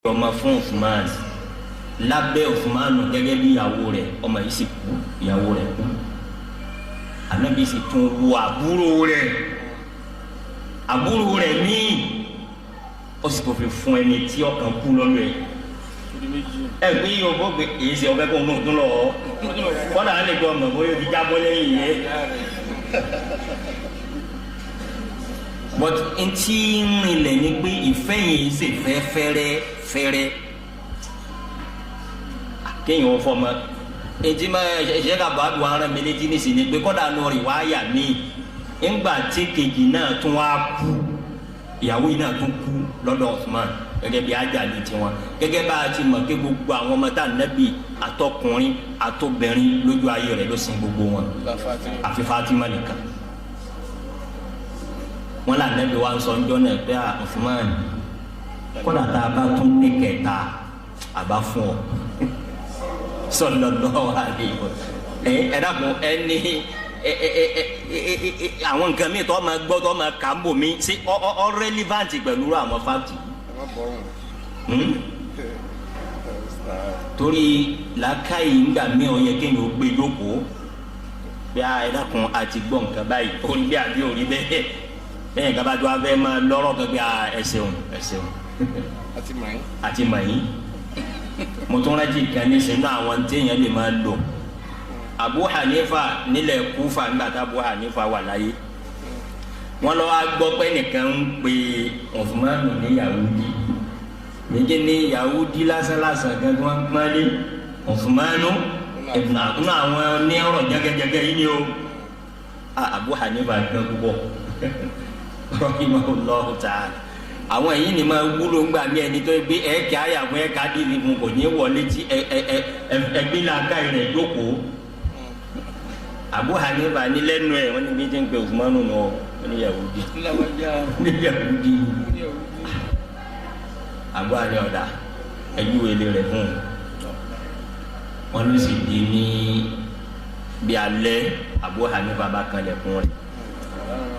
Ọmọ fún Usman lábẹ́ Usman gẹ́gẹ́ bí ìyàwó rẹ̀, ọmọ yìí sì kú, ìyàwó rẹ̀ kú. Anabi sì tún wo àbúrò rẹ̀, àbúrò rẹ̀ míì, ó sì tó fi fún ẹni tí ọkàn kú lọ́lọ́ ẹ̀. Ẹ gbé yìí o, bó gbé èyí ṣe ọbẹ̀ kó ń tún lọ kọ́dà á lè gbọ́ ọmọ bóyá o ti jábọ́ lẹ́yìn yẹn. But ntí ń rinlẹ̀ ni pé ìfẹ́ yìí ṣe fẹ́ fẹ́rẹ́ fẹ́rẹ́ kéèyàn ó fọmọ ètí ma ṣe ká bá dùn ara mi létí nísìnyí pé kọ́dà nù rí wáyà mi ńgbà tí kejì náà tún wá kú, ìyàwó yìí náà tún kú lọ́dọ̀ Usman gẹ́gẹ́ bí ajáde tiwọn, gẹ́gẹ́ bá a ti mọ̀ pé gbogbo àwọn ọmọ tá nẹ́bì àtọkùnrin àtobìnrin lójú ayé rẹ̀ ló sin gbogbo wọn àfi Fatima nìkan. Wọn là nẹ́bí wa ń sọ ńjọ́ náà pé Usman, kọ́dà tá a bá tún ní kẹta àbá fún ọ, sallallahu alaihi wasallam. Ẹ dàpọ̀ ẹ ní ẹ ẹ ẹ ẹ àwọn nǹkan mi tó máa gbọ́ tó máa kà ń bò mí sí ọ ọ relevant pẹ̀lú àwọn fáàtì, torí làákàyè ńgbà mí ọ yẹ kéèyàn ó gbé jókòó bí a ẹ dákun àti gbọ́ nǹkan báyìí, orí bí àbí orí bẹ́ẹ̀ bẹ́ẹ̀ kaba tó a fẹ́ máa lọ́rọ̀ kan bí a ẹ ṣeun, ẹ ṣeun àti màyín. Mo tún rántí kan ní sínú àwọn téèyàn lè máa lò. Abu Hanifa nílẹ̀ Kúfà, nígbà tá Abu Hanifa wà láyé, wọn lọ wá gbọ́ pé nìkan ń pe Usmanu ní Yahudi méjì ní Yahudi lásánlásán gan tí wọn ń pọ́nlé Usmanu ìbùnà àwọn ní ọ̀rọ̀ jẹgẹjẹgẹ yìí ni o. Abu Hanifa gbọ́n púpọ̀, rahimahullahu ta'ala. Àwọn yìí ni máa wúlò ńgbà mí, ẹni tó gbé ẹ̀ẹ́kẹ́ àyàfún ẹ̀ka dìbò fún kò ní wọlé tí ẹ ẹ ẹ ẹgbẹ́ làákà rẹ̀ jókòó. Abu Hanifa ní lẹ́nu ẹ̀ wọ́n ní bí jẹ́ ń pe Usmanu nù ọ́, wọ́n ní Yahudi, ní Yahudi. Abu Hanifa ọ̀dà ẹjú wele rẹ̀ fún un. Wọ́n ló sì di ní bí alẹ́, Abu Hanifa bá kanlẹ̀ fún rẹ̀,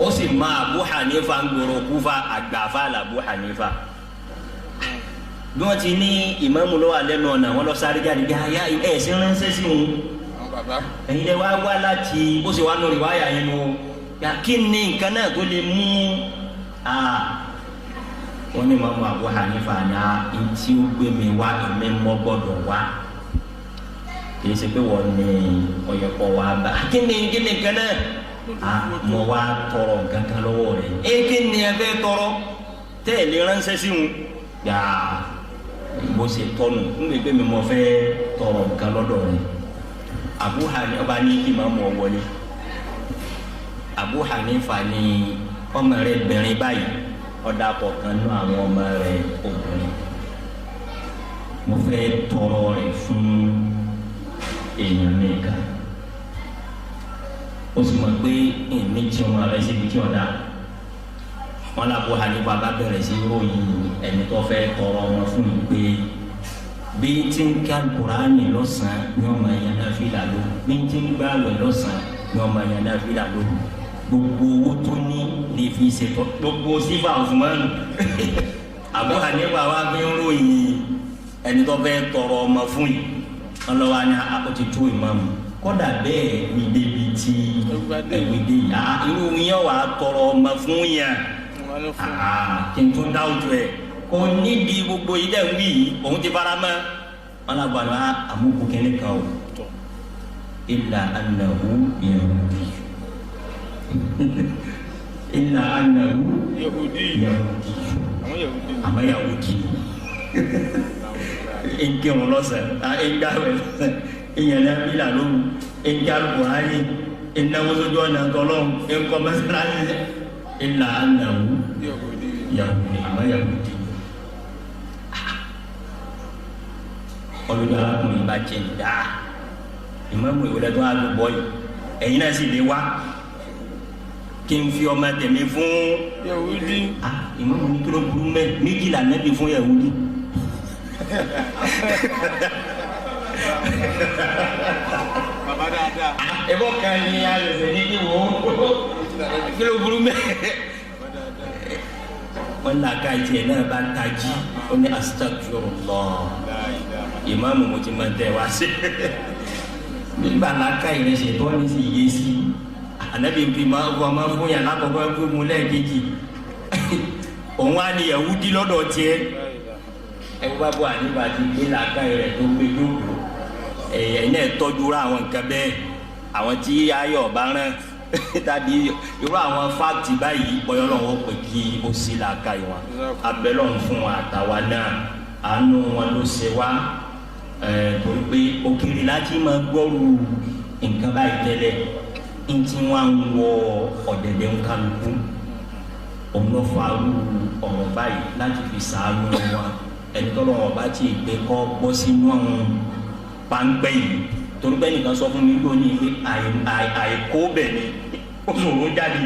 ó sì ma Abu Hanifa ń gbòòrò Kúfà, àgbàfà la Abu Hanifa. Bí wọ́n ti ní ìmáàmù lọ́wọ́ alẹ́ nù ọ̀nà, wọ́n lọ sáré jáde bí aya ẹ̀ ṣe ránṣẹ́ sí wọn, ẹ̀yin lẹ wá wá láti bó ṣe wá lórí wáyà yẹn nù. Kí ni nǹkan náà tó lè mú a wọ́n ní ìmáàmù Abu Hanifa ní a ntí ó gbé mi wá, èmi mọ́ gbọ́dọ̀ wá, kì í ṣe pé wọ́n ní ọ̀yẹ̀pọ̀ wá bá. Kí ni nǹkan náà? A mọ wa tọrọ nǹkan kan lọ́wọ́ rẹ̀. E kí ni ẹ fẹ́ tọrọ tẹ́ ẹ lè ránṣẹ́ sí wọn? Yà bó ṣe tọnu ń gbé pé mi mọ fẹ́ tọrọ nǹkan lọ́dọ̀ rẹ̀. Abu Hanifa ọba ní kí màá mọ wọlé. Abu Hanifa ní ọmọ rẹ̀ bẹ̀rẹ̀ báyìí, ọ̀dà kọ̀ọ̀kan nú àwọn ọmọ rẹ̀ obìnrin, mo fẹ́ tọrọ rẹ̀ fún èèyàn mi kan, ó sì mọ̀ pé ẹ̀mí tí wọn rẹ̀ síbi tí ọ̀dà wọn làbọ̀ Hanifa bá bẹ̀rẹ̀ sí ròyìn ẹni tó fẹ́ tọrọ ọmọ fún mi pé bí tí ń ká Kùránì lọ́sàn-án ní ọmọ yẹn náà fi là ló, bí tí ń gbààwẹ̀ lọ́sàn-án ní ọmọ yẹn náà fi là ló, gbogbo owó tó ní ní fi ṣètò gbogbo sífà Usmanu. Abu Hanifa wa fi ń ròyìn ẹni tó fẹ́ tọrọ ọmọ fún yìí. Wọn lọ wá ní a ti tó ìmáàmù kódà bẹ́ẹ̀ ní débi tí ẹ̀wí dé yìí, irú yẹn wà á tọrọ ọmọ fún yẹn kí n tún dáwùjọ ẹ̀ kò nídìí gbogbo yìí dẹ̀ ń wí yìí, òun ti fara mọ́. Wọn lọ bọ̀ ní àmúkú kẹ́lẹ́ kan o, illa annahu yahudi, illa annahu Yahudi, yahudi, àmọ́ yahudi nkírun lọ́sàn-án, ngbàwẹ̀ lọ́sàn-án, ìyànà bílà lóru, nkàlùkùránì, ìnáwó sójú ọ̀nà tọ́lọ́hún, nkọ́ mọ́sálásí, illa annahu Yahudi, yahudi, àmọ́ yahudi. Ọlọ́dún arákùnrin bá jẹ́ ní dáa ìmáàmù ìwọlẹ̀ tó wà ló bọ́ yìí, ẹ̀yin náà sì lè wá kí n fi ọmọ tẹ̀mí fún Yahudi. Ìmáàmù ní kí ló burú mẹ́ méjìlá nẹ́bí fún yahudi. Bàbá dáadáa. Ẹbọ kan ní alẹ́sẹ̀ ní kí wò ó kí ló burú mẹ́. Wọn là ká ìtì náà bá tají, ó ní astaghfirullah, ìmáàmù mo ti máa ń tẹ wá sí. Nígbà làákà ìrẹsì tó ní sì yé sí ànábì fi máa fọ máa fún yàrá àkọ́kọ́ kó mu lẹ́ẹ̀kejì, òun á ní Yahudi lọ́dọ̀ tiẹ̀. Ẹ bá bọ́ àníbà ti gbé làákà rẹ̀ tó gbé dókòó, ẹ̀yẹ náà tọ́jú ra àwọn nǹkan bẹ́ẹ̀, àwọn tí ayọ̀ bá rán tàbí irú àwọn fáàtì báyìí, bọ́yọ́ lọ́wọ́ pé kí ó sì làákà yìí wọn. Abẹ́lọ́hún fún wa àtàwa náà, àánú wọn ló ṣe wá torí pé òkèrè láti máa gbọ́rù nǹkan báyìí tẹ́lẹ̀, ntí wọn ń wọ ọ̀dẹ̀dẹ̀ ń kálukú, òun ló fa irú ọ̀rọ̀ báyìí láti fi sàánú wọn. Ẹni tọ́lọ́ wọn bá ti gbé kọ́ bọ́ sínú àwọn páńpẹ́ yìí, torí pé nìkan sọ fún mi lónìí pé àìkó bẹ̀ ni ó sòrò jáde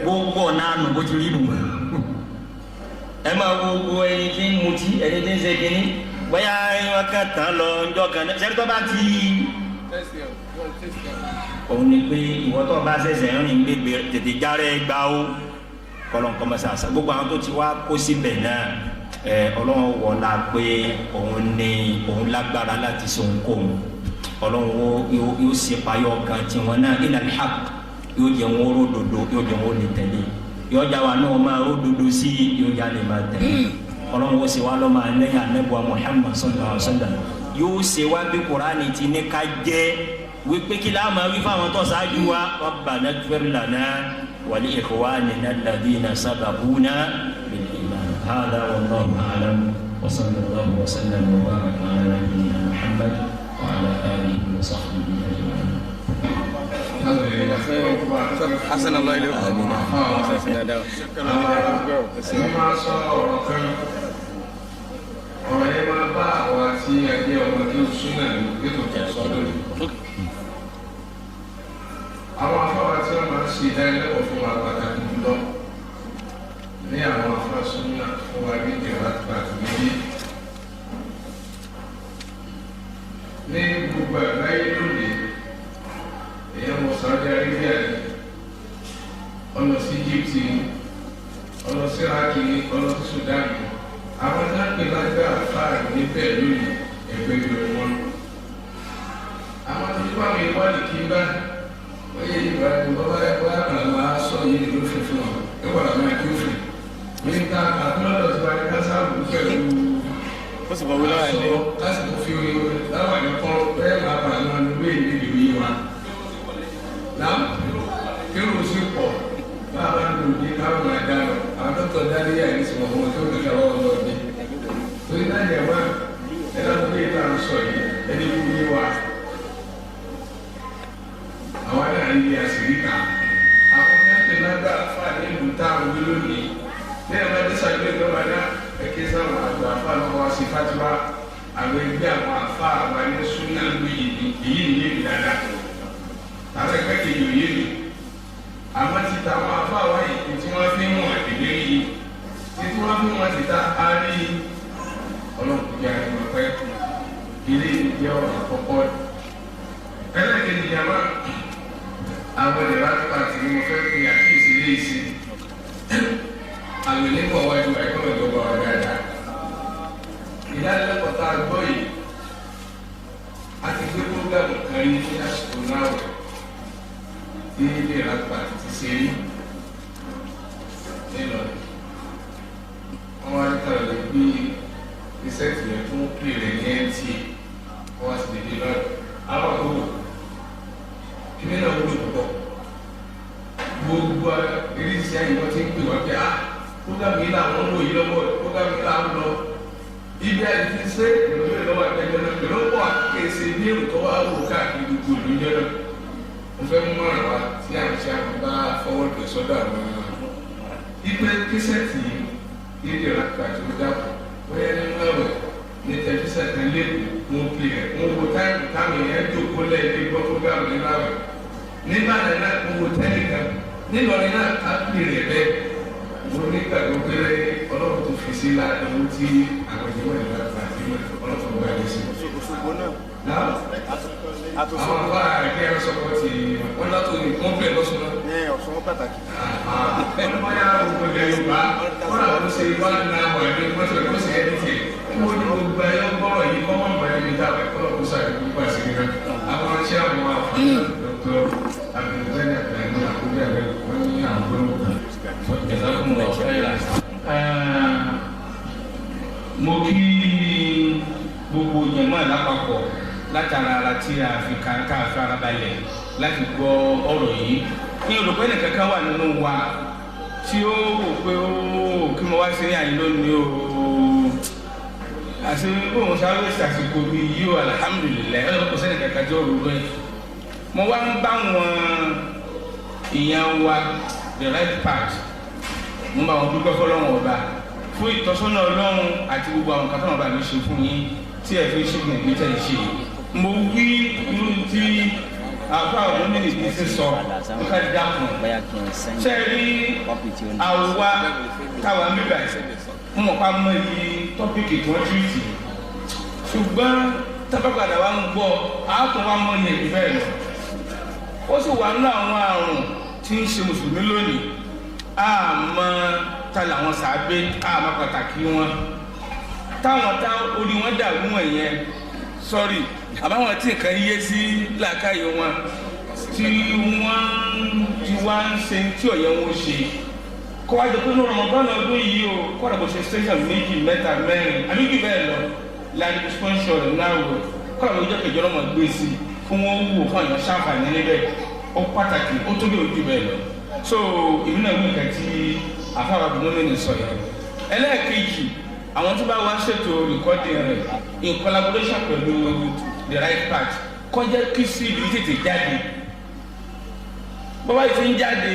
gbogbo ọ̀nà àná bó ti rí nù. Ẹ máa wo gbogbo ẹni tí ń mutí, ẹni tí ń ṣe kínní, bóyá wọn kàn tán lọ ńjọ́ kan náà sẹ́ni tó bá ti. Òun ni pé ìwọ tó bá ṣẹ̀ṣẹ̀ ń rìn gbégbé tètè járe gbá o, kọlọ́n kọ́ mọ́sá gbogbo àwọn tó ti wá kó síbẹ̀ náà, ẹ Ọlọ́run wọlá pé òun ní òun lágbára láti ṣe ohunkóhun. Ọlọ́run yóò ṣe payọ́ kan tiwọn náà ila al-haq, yóò jẹ́ wọn ró dodo, yóò jẹ́ wọn lè tẹ̀lé, yóò já wa náà máa ró dodo sí, yóò já lè máa tẹ̀lé. Ọlọ́run ó ṣe wá lọ́mọ alẹ́yìn anabuwa Muhammad sallallahu alaihi wa sallam, yóò ṣe wá bí Kùránì ti ní ká jẹ́ wípé kí láàmú wí fáwọn tó ṣáájú wa, rabbana ighfir lana wa li ikhwanina alladhina sabaquna bil iman. Hadha wallahu a'lam, wa sallallahu wa sallam wa baraka ala nabiyyina Muhammad wa ala alihi wa sahbihi ajma'in. Hasan Allah ilaykum. Ọ̀rọ̀ yẹn máa bá àwọn àti ẹgbẹ́ ọmọ tí ó súnà ní ètò tó sọ lónìí. Àwọn afáwa tí wọ́n máa ń ṣe ìdánilẹ́kọ̀ọ́ fún wa pàtàkì jùlọ ní àwọn afá súnà fún wa ní ìjọba àti níbí. Ní gbogbo àgbáyé lónìí, èèyàn wọ Saudi Arabia ni, ọlọ sí Egypt ni, ọlọ sí Iraq ni, ọlọ sí Sudan ni. Àwọn táǹkì lágbá àfáà níbẹ̀ lónìí ẹgbẹ́ ìlú wọn. Àwọn tó bá mi wá ní kí n bá wọ́n yé ìgbà ìgbà wá kàn máa sọ yìí ló fi fún wọn ẹ wà láwọn ẹgbẹ́ òfin. Ní ta àtúntò tí wàá ní kásáàbù pẹ̀lú Ó sì bọ̀ wí lọ́wọ́ ẹ̀ aṣọ lásìkò fi láwọn ẹ̀kọ́ bẹ́ẹ̀ máa bàa máa lu èyí ìlú yìí wa. Náà kírun sí pọ̀ bá a bá ń lò ní káwọn máa dá lọ àwọn dókítà dálé yà ní sọ̀rọ̀ wọn tó kẹ̀kẹ́ lọ́wọ́ lọ ní. Torí náà yẹ wá ẹ náà tó yẹ ká ń sọ yìí ẹni kú yé wa. Àwọn náà ń yẹ àṣírí ká. Àwọn náà lágbá fà ní ìlú táwọn wí lónìí. Ní ẹ̀ máa dé sàgbé ìjọba náà ẹ̀kẹ́ sáwọn àgbà fà lọ́wọ́ wá sí fatiwa. Àwọn ẹgbẹ́ àwọn afá àwọn ẹni súnà ló yìí ní èyí ní yé mi dáadáa. Àwọn ẹgbẹ́ kejì ò yé mi. Àmọ́ ti ta àwọn afá wa yìí tí wọ́n fi ń wọ̀n èdè yìí tí wọ́n fi ń wọ̀n ti ta á rí ọlọ́run jẹ́ àwọn ọ̀pẹ́ ilé ìjẹ́ ọ̀rọ̀ àkọ́kọ́. Ẹlẹ́kejì yàrá àwọn ìlera pàtì ni mo fẹ́ fi àkíyèsí lé sí. Àwọn ìlẹ́kọ̀ọ́ wájú ẹ̀kọ́ ìjọba wa dáadáa. Ìdánilẹ́kọ̀ọ́ tá a gbọ́ yìí, a ti gbé púrógámù kan rí ní àsìkò náà wẹ̀ tí ilé ìlera pàtì ti ṣe rí nílọrin. Wọ́n wá ní kàlọ́ lè gbé iṣẹ́ tìyẹn fún pè rẹ̀ ní NTA, wọ́n wá sí dédé lọ́rẹ̀. Àwọn àkókò kíní náà wúlò púpọ̀. Gbogbo eréṣẹ́ àyè wọ́n ti ń pè wá pé ah púrógámù yìí làwọn ń lò yìí lọ́wọ́, púrógámù yìí làwọn ń lọ. Ibi àti ti ṣe ìròyìn lọ́wọ́ àtẹ́jọ́ náà pẹ̀lú ọ̀pọ̀ àkéèsè ní èrò tó wá wò káàkiri gbogbo ìlú jẹ́ náà. Mo fẹ́ mú ọ̀rọ̀ wá tí àwọn ṣe àwọn bá fọwọ́ dẹ̀ sọ́dọ̀ àwọn ipe kíṣẹ́ẹ̀tì yìí ní ìlàkà tó dàpọ̀ bóyá nínú ẹ̀wẹ̀ ní tẹlifíṣàn kan lẹ́kọ̀ọ́ wọn pè rẹ̀ wọn wo táìmù táwọn èèyàn jókòó lẹ́ẹ̀dẹ́ gbọ́ fúgàmù nínú àwẹ̀ nígbàdàn náà wọn wo tẹ́lẹ̀ kan nílọrin náà á pè rẹ̀ bẹ́ẹ̀. Mo nígbàgbọ́ pé Ọlọ́run tó fi sí láàdánwó tí àwọn ìjọba ìlú àti Ọlọ́run tó gbà lé sí. Òṣogbo náà. Náà àwọn afá ẹgbẹ́ ẹ̀rọ sọ̀kọ̀ ti wọ́n látò ní wọ́n bẹ̀rẹ̀ lọ́sùn náà. Ẹ Ọ̀ṣun pàtàkì. Wọ́n bá yára gbogbo ilẹ̀ Yorùbá wọ́n làwọn ṣe One hour ní mọ́tò ẹ̀kọ́ sí ẹ̀dítì. Wọ́n ní gbogbo ayé gbọ́rọ̀ yìí kọ́ mọ̀ bá níbi tá a fẹ́ kọ́ kó sáré gbogbo àṣírí náà. Àwọn iṣẹ́ àwọn afáàní Dr. Abdulgani Abdulgani Akóbi Abẹ́ wọ́n ní àwọn gbọ́dọ̀ kan. Jazakumullahu khairan. Mo kí gbogbo jẹ̀mọ́ lápapọ̀ látara ara tí a fi ká a fara balẹ̀ láti gbọ́ ọ̀rọ̀ yìí. Ní olùkọ́ ẹnì kankan wà nínú wa tí ó wò pé ó kí mo wá sí ní àyè lónìí o. Àti bóun sáré ṣàṣìkò mi yìí o, alhamdulilayi, ọ̀rọ̀ kò sẹ́ni kankan tí ó rò lóyún. Mo wá ń bá wọn ìyẹn wa the right part. Mo bá wọn dúpẹ́ fọlọ́run ọba fún ìtọ́sọ́nà ọlọ́run àti gbogbo àwọn kan tó wọn bá mi ṣe fún yín tí ẹ fi ṣègùn ìgbé tẹ̀ ṣe. Mo wí irú tí àbá àwọn mínísítì ti sọ ká dákun. Ṣé ẹ rí àwa táwa ń bíbà mo mọ̀ pa mọ iye tọ́pìkì tí wọ́n tírìtì. Ṣùgbọ́n tábàgbàdà wa ń gbọ́ àátún wa mọ iye bẹ́ẹ̀ lọ. Ó sì wà nínú àwọn àrùn tí ń ṣe mùsùlùmí lónìí. Àmọ́ ta làwọn sàábé, àmọ́ pàtàkì wọn. Táwọn tá orí wọn dàrú wọn yẹn, sọ́rí, àbáwọn tí nǹkan yé sí làákàyè wọn tí wọ́n ti wá ń ṣe tí ọ̀yẹ́ wọn ṣe. Kọ́ wá jẹ pé ní Ramadan ọdún yìí o, kọ́ra bó ṣe station méjì, mẹ́ta, mẹ́rin, àbí jù bẹ́ẹ̀ lọ, láti sponsor rẹ̀ náà wò. Kọ́ra bó jẹ́ kẹjọ lọ́mọ gbé sí i kí wọ́n wò fún àyàn ṣàǹfààní níbẹ̀. Ó pàtàkì, ó tó bí ojú bẹ́ẹ̀ lọ. So èmi náà wí nǹkan tí àfáà Abdulmumin sọ yẹn. Ẹlẹ́ẹ̀kejì, àwọn tó bá wá ṣètò recording rẹ̀ in collaboration pẹ̀lú the right part kọjá kí sí ìlú tètè jáde. Bọ́bá yìí ti ń jáde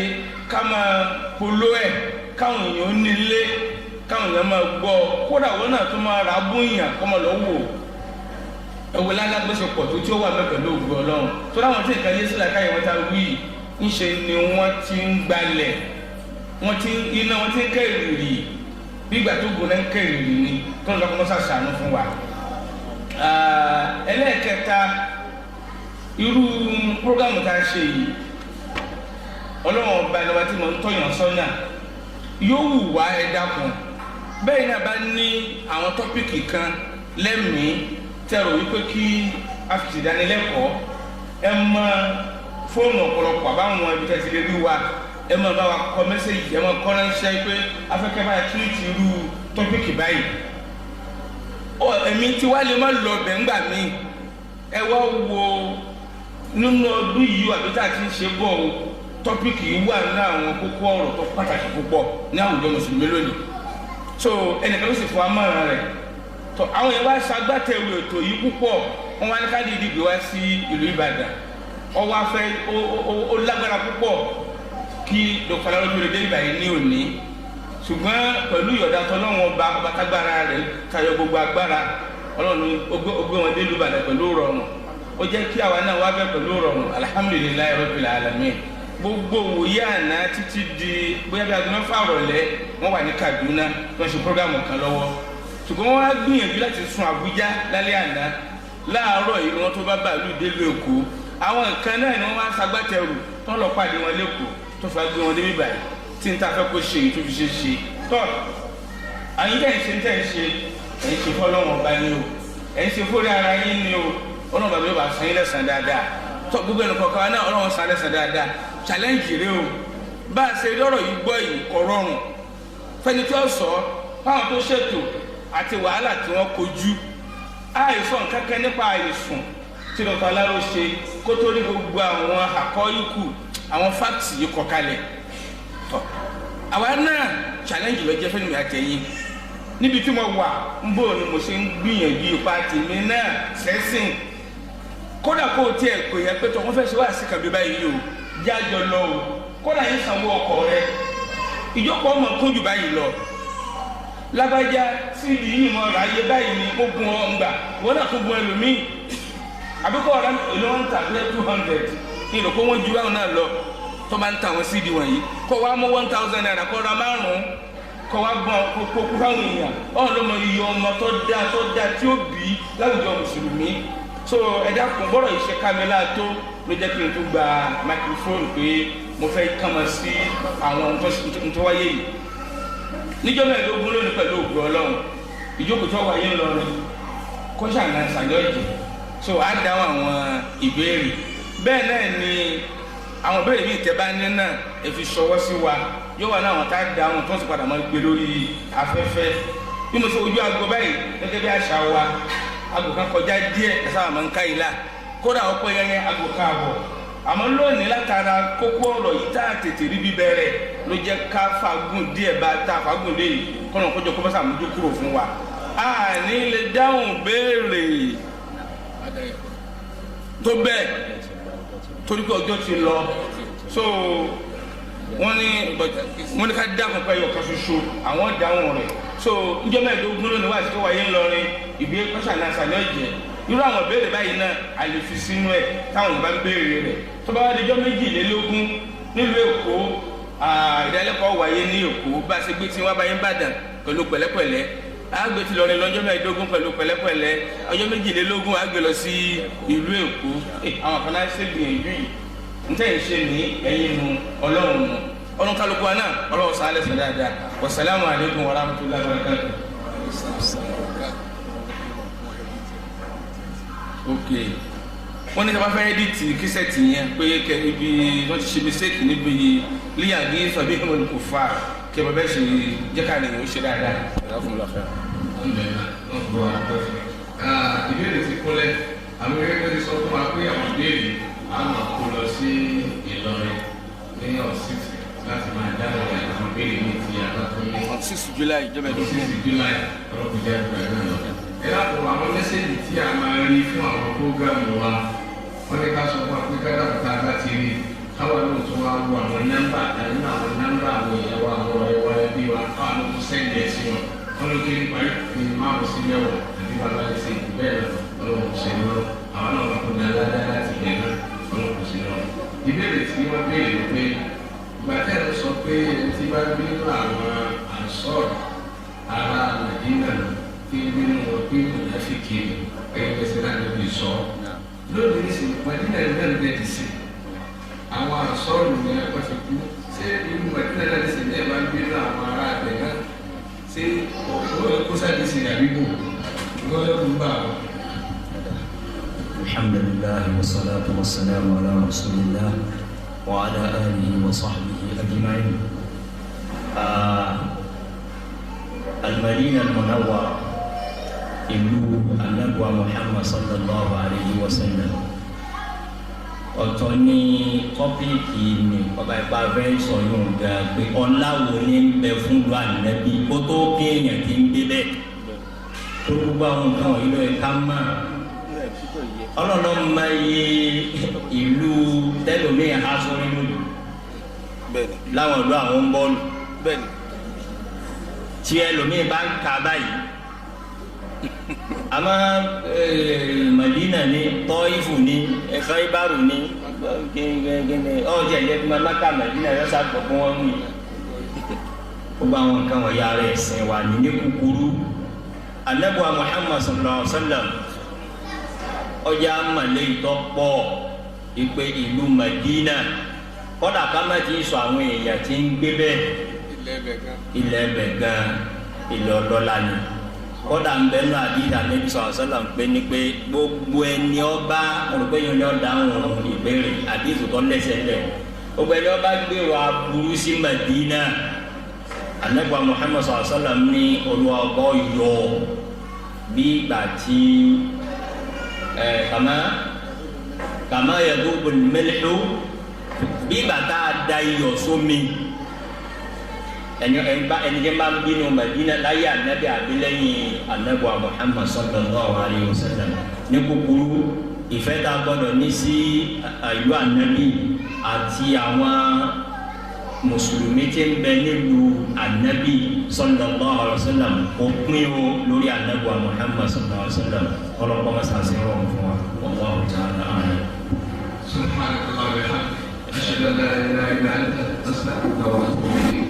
ká máa polo ẹ̀ káwọn èèyàn nílé káwọn èèyàn máa gbọ́, kódà wọn náà tó máa rà á bóyá kọ́ máa lọ wò. Ẹ̀wò lálágbèsèpọ̀ tó tí ó wà mẹ́ pẹ̀lú ògùn ọlọ́run tó láwọn tí nǹkan yé sílẹ̀ káyọ̀ wọn ta wí ńṣe ni wọ́n ti ń gbalẹ̀, wọ́n ti iná wọ́n ti ń kẹ́rìrì bí ìgbà tó gùn náà ń kẹ́rìrì ni tó ń lọ́kọ́ mọ́sá ṣàánú fún wa. Ẹlẹ́ẹ̀kẹta, irú prógámù tá a ṣe yìí, ọlọ́run ọba ẹni wa tí mo ń tọ̀yàn sọ́nà yóò wù wá, ẹ dákun. Bẹ́ẹ̀ náà bá ní àwọn tọ́pìkì kan lẹ́mìí tẹ̀rọ wípé kí a fi ṣèdánilẹ́kọ̀ọ́, ẹ mọ fóònù ọ̀pọ̀lọpọ̀ àbáwọn ibi tẹ̀sí lè rí wa, ẹ mọ bá wa kọ mẹ́sẹ̀gì, ẹ mọ kọ́ ránṣẹ́ pé afẹ́kẹ́ báyìí túwìtì irú tọ́pìkì báyìí. Ọ ẹ̀mí tí wàá lè má lọ bẹ̀ ńgbà míì. Ẹ wá wo nínú ọdún yìí àbí tá a ti ń ṣe bọ̀ o, tọ́pìkì yìí wà nínú àwọn kókó ọ̀rọ̀ tó pàtàkì púpọ̀ ní àwùjọ mùsùlùmí lónìí. So ẹnìkan ló sì fún amọ̀ràn rẹ̀ tó àwọn yẹn wá ṣagbátẹrù ètò yìí púpọ̀. Wọ́n wá ní ká dìídì gbé wá sí ìlú Ìbàdàn. Ọwọ́ afẹ́ ó lágbára púpọ̀ kí Dr. Alaro lè dé Ìbàdàn ní òní, ṣùgbọ́n pẹ̀lú ìyọ̀dá tọ́lọ́wọ́n ọba ọba tágbára rẹ̀ tayọ gbogbo agbára ọlọ́run ó gbé wọn dé ìlú Ìbàdàn pẹ̀lú rọrùn. Ó jẹ́ kí àwa náà wá bẹ̀ pẹ̀lú rọrùn, alhamdulillahi rabbil alamin. Gbogbo òye àná títí di bóyá bí aago 6 ìrọ̀lẹ́ wọ́n wà ní Kaduna wọ́n ṣe programu kan lọ́wọ́, ṣùgbọ́n wọ́n á gbìyànjú láti sun Àbújá lálẹ́ àná. Láàárọ̀ yìí wọ́n tó bá bàálù délùú Èkó. Àwọn nǹkan náà ni wọ́n wá ṣagbátẹrù tó ń lọ pàdé wọn lẹ́kọ̀ọ́ tó fà gbé wọn débi báyìí tí n ta fẹ́ kó ṣe èyí tó fi ṣe ṣe tọ́. Àyín tẹ̀ ń ṣe tẹ̀ ń ṣe ẹ̀ ń ṣe fọlọ́wọ́n ọba ni o, ẹ̀ ń ṣe fórí ara yín ni o. Ọlọ́run bàbá yóò bá san yín lẹ́san dáadáa. Tọ́ gbogbo ẹnu kọ̀ọ̀kan náà ọlọ́run san lẹ́san dáadáa. Challenge rẹ o, bá a ṣe lọ́rọ̀ yìí gbọ́ yìí kò rọrùn fẹ́ni tí ó sọ fáwọn tó ṣètò àti wàhálà tí wọ́n kojú. Àìsàn kankan nípa àìsùn tí Dr. Alaro ṣe kó tó rí gbogbo àwọn àkọ́ ikú àwọn fáàtì yìí kọ kalẹ̀. Tọ́ àwa náà challenge ló jẹ́ fẹ́ni mi àtẹ̀yìn níbi tí mo wà ń bò ni mo ṣe ń gbìyànjú ipa tèmi náà sẹ́sìn. Kódà kó o tiẹ̀ pè yẹn pé tó wọ́n fẹ́ ṣe wá sí kàbí báyìí o, jájọ lọ o, kódà yín sanwó ọkọ̀ rẹ, ìjókòó ọmọ kúnjù báyìí lọ. Lágbájá síbi yìí mọ ọ̀rọ̀ ayé báyìí ni ó gun ọ ńgbà wọn náà tó gun ẹlòmíì àbíkọ́ ọ̀rá èlò wọn ń tà bíi 200 ní ìlòkó wọn ju báwọn náà lọ tó máa ń ta àwọn sídi wọ̀nyí kọ́ wa mú 1000 naira kọ́ ra 5 kọ́ wa gbọ́n kó kú fáwọn èèyàn ọ̀hún ló mọ iye ọmọ tó dáa tó dáa tí ó bí láwùjọ mùsùlùmí. So ẹ dákun bọ́rọ̀ yìí ṣe ká mi láàtó ló jẹ́ kí n tún gba microphone pé mo fẹ́ kàn mọ́ sí àwọn tó wáyé yìí. Níjọ́ mẹ́ẹ̀ẹ́dógún lónìí pẹ̀lú ògùn Ọlọ́run ìjókòó tó wáyé ńlọrin kọ́ṣà náà ṣàjọ́jì so á dáhùn àwọn ìbéèrè bẹ́ẹ̀ náà ni àwọn ìbéèrè míì tẹ́ bá ní náà ẹ fi ṣọwọ́ sí wa yóò wà láwọn tá a dáhùn tó ń sì padà máa gbé lórí afẹ́fẹ́. Bí mo ṣe ojú aago báyìí gẹ́gẹ́ bí àṣà wa aago kan kọjá díẹ̀ ẹ sábà máa ń ká ìlà kódà ọ̀pọ̀ yẹn aago kan àbọ̀ àmọ́ lónìí látara kókó ọ̀rọ̀ yìí tá a tètè rí bíbẹ̀rẹ̀ ló jẹ́ ká fagùn díẹ̀ bá tá a fagùn lé yìí kọ́nà kójọ kó bá sàmójú kúrò fún wa. A ní lè dáhùn béèrè tó bẹ́ẹ̀ torí pé ọjọ́ ti lọ so wọ́n ní ká dáhùn pé ọ̀kan ṣoṣo àwọn dáhùn rẹ̀ so njọ́ mẹ́ẹ̀ẹ́dógún lónìí wá sí tó wáyé ńlọrin ìbí kọ́ṣà náà sàlẹ̀ ọ̀jẹ̀ irú àwọn béèrè báyìí náà a lè fi sínú ẹ̀ táwọn ìbá ń béèrè rẹ̀ tó bá wá di ọjọ́ méjìlélógún nílùú Èkó ìdálẹ́kọ̀ọ́ wáyé ní Èkó bá a ṣe gbé tí wọ́n bá yín Ìbàdàn pẹ̀lú pẹ̀lẹ́pẹ̀lẹ́ a gbé ti lọrin lọ́jọ́ mẹ́ẹ̀ẹ́dógún pẹ̀lú pẹ̀lẹ́pẹ̀lẹ́ ọjọ́ méjìlélógún a gbé lọ sí ìlú Èkó. Àwọn kan náà ṣe gbìyànjú yìí ntẹ́ yìí ṣe ní ẹ̀yin nu Ọlọ́run nu ọlọ́run kálukú wa náà Ọlọ́run sálẹ̀ sọ dáadáa. Wasalaamu aleykum wa rahmatulahi wa barakatuh. Ok, wọ́n ní sábà fẹ́ ẹ́díìtì kíṣẹ́ẹ̀tì yẹn pé kẹ ibi wọ́n ti ṣe mistake níbi líyàgé sọ̀bí ìwọ̀n kò fà kí ẹ bá bẹ́ẹ̀ ṣe jẹ́ ká nìyẹn ó ṣe dáadáa. Ìbéèrè ti kúnlẹ̀ àwọn eré ti sọ fún wa pé àwọn ìbéèrè a máa kó lọ sí Ìlọrin ní ọ̀sìtì láti máa dáhùn àwọn ìbéèrè ní ti àbátọ́ ní. 6 July ìjọba ìdókòwò. 6 July ọlọ́kùnrin jẹ́ ìgbà náà lọ. Ẹ lápò àwọn mẹ́sẹ̀gì tí a máa rí fún àwọn prógámù wa wọ́n ní ká sọ fún wa pé kádàkùtà bá ti rí káwa náà tún wá wo àwọn nọ́mbà àti àwọn nọ́mbà àwọn èèyàn wa àwọn ọ̀rẹ́ wa ẹbí wa káwa náà tún sẹ́ndì ẹ̀ sí wọn. Wọ́n ló kéré parí ní márùn sí mẹ́wàá àti bàbá ẹ̀ sí bẹ́ẹ̀ lọ ọlọ́run ṣe ní wọn. Àwọn náà wà kó ní aládá láti ilẹ̀ náà ọlọ́run ṣe ní wọn. Ìbéèrè tí wọ́n béèrè ni pé ìgbà tẹ́ ẹ sọ pé ẹni tí bá bínú àwọn ànsọ́ọ̀rọ̀ ará Mẹdínà tí ń bínú wọn pé mùnáfíkì ni ẹ̀yìn pẹ̀sẹ̀ náà ló fi sọ. Lónìí ní sìn Mẹdínà ní náà bẹ́ẹ̀ ti sìn àwọn ànsọ́ọ̀rù ni wọ́n ti kú ṣé irú Mẹdínà náà ti sìn ní ẹ̀ bá ń bínú àwọn ará abẹ náà ṣé ọ̀pọ̀ kó sáà ti sìn àbíbò gbọ́dọ̀ ń bà wọ́n. Alhamdulillah wa salatu wa salamu ala rasulillah wa ala alihi wa sahbihi ajma'in. Al-Madina al-Munawwara ìlú anabuwa Muhammad sallallahu alayhi wa sallam. Ọ̀tọ̀ ní tọ́píìkì ni ọba ìpa fẹ́ sọ yóò ga pé ọlá wo ni ń bẹ fún lu ànábi kó tó kéèyàn ti ń gbé bẹ́ẹ̀ tó gbogbo àwọn nǹkan wọ̀nyí ló yẹ ká mọ̀. Ọlọ́lọ́ máa yẹ ìlú tẹ́lómi ha sórí lónìí láwọn ìlú àwọn ń bọ́ọ̀lù tí ẹlòmíì bá ń ka báyìí àmọ́ Madina ni Tọ́ífù ni Khaybaru ni ọjà yẹ kí Maka Madina yọ sá gbọ́ fún wọn mú yìí. Gbogbo àwọn nǹkan wọ̀nyí ara ẹ̀sìn wa ní ní kúkúrú. Anabuwa Muhammad sallallahu alaihi wa sallam ọjà malẹ̀ ìtọ́ pọ̀ ìpè ìlú Madina kọ́dà ká má ti sọ àwọn èèyàn tí ń gbé bẹ́ẹ̀ ilẹ̀ bẹ̀ gan ilẹ̀ ọlọ́lá ni. Kọ́dà ń bẹ náà àdìsá Ànábì sallallahu alaihi wasallam pé ní pé gbogbo ẹni ọba olùgbéyìn ni ọ̀dà ń ìbéèrè àdìsí tó lẹ́sẹ̀ lẹ̀ gbogbo ẹni ọba gbèrò aburú sí Madina Ànábì Muhammad sallallahu alaihi wasallam ní Olúwa ọba yọ bí ìgbà tí kàmá yadubul milhu bí ìgbà tá a da iyọ̀ sómi ẹni ẹni máa ń bínú Madina láyé Ànábì àbí lẹ́yìn Ànábì Muhammad sallallahu alayhi wa sallam. Ní kúkúrú ìfẹ́ tá a gbọ́dọ̀ ní sí ìlú Ànábì àti àwọn mùsùlùmí tí ń bẹ nílùú Ànábì sallallahu alayhi wa sallam kò pín o lórí Ànábì Muhammad sallallahu alayhi wa sallam ọlọ́pàá masase rọrùn fún wa wallahu ta'ala a'lam. Subhanakallah wa bihamdika ashhadu an la ilaha illa anta astaghfiruka wa atubu ilayk.